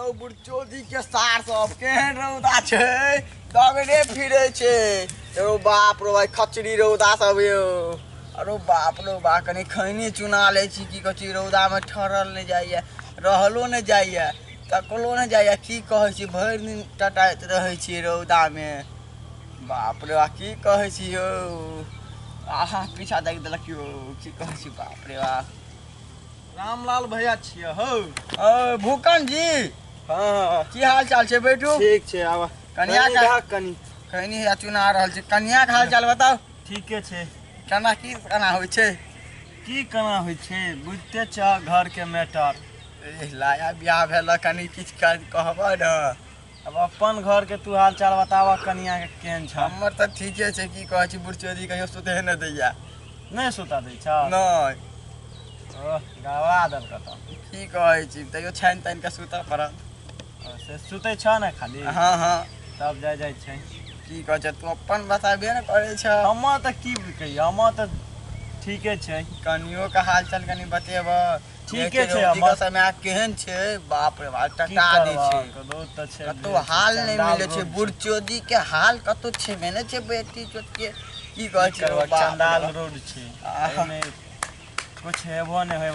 अरे बुढ़चोदी के सार सब केहन रौदा छै, दगड़े फिरे छै। रो बाप रो भाई, खचरी रौदा सब यौ। अरे बाप रो बा, कनि खैनी चुना लै छी। की कहै छी, रौदामे ठहरल नहि जाइए, रहलो नहि जाइए, तकलो नहि जाइए। की कहै छी, भरि दिन टटाइत रहै छी रौदामे। बाप रे बा, की कहै छी यौ। आहा, पीछा दागि देलक यौ। की कहै छी, बाप रे बा। रामलाल भैया छियै हौ? ओ भूकन जी। हाँ। की हाल चाल छै? बैठू। ठीक छै, आब कनिया का कनि खैनी या चुना रहल छै। कनिया के हाल चाल बताउ। ठीके छै। केना की केना होइ छै? की केना होइ छै, बुझते छह घर के मैटर। ए, लाया बियाह भेल, कनि किछु कहबै ने। अब अपन घर के तू हाल चाल बताबऽ, कनिया के केहन छ? हमर तऽ ठीके छै। की कहै छी, बुढ़चोदी कहियो सुते नहि दैया। नहि सुता दै छ? नहि। ओह, गड़बड़ा देलक तऽ। की कहै छी, तैयो छानि तानि कऽ सुतऽ पड़त। ओ, से सुतै छ ने खाली? हँ। तब जाइ जाइ छै। की कहै छै, तू अपन बताबे ने करै छ। हमर तऽ की कहियै, हमर तऽ ठीके छै। कनियो के हाल चाल कनि बतेबऽ। ठीके छै। रौदी के हमर समय केहन छै, बाप रे बाप, की टटा दै छै। करबह, रौद तऽ छै। कतौ हाल नहि चंडाल मिलै छै। रोड। बुढ़चोदी के हाल कतौ छेबे नहि छै बेटी चोट के। की कहै की छै, करबह, बाप रे चंडाल बाप। रोड छै। आहा। एहिमे कुछ हेबो नहि होय।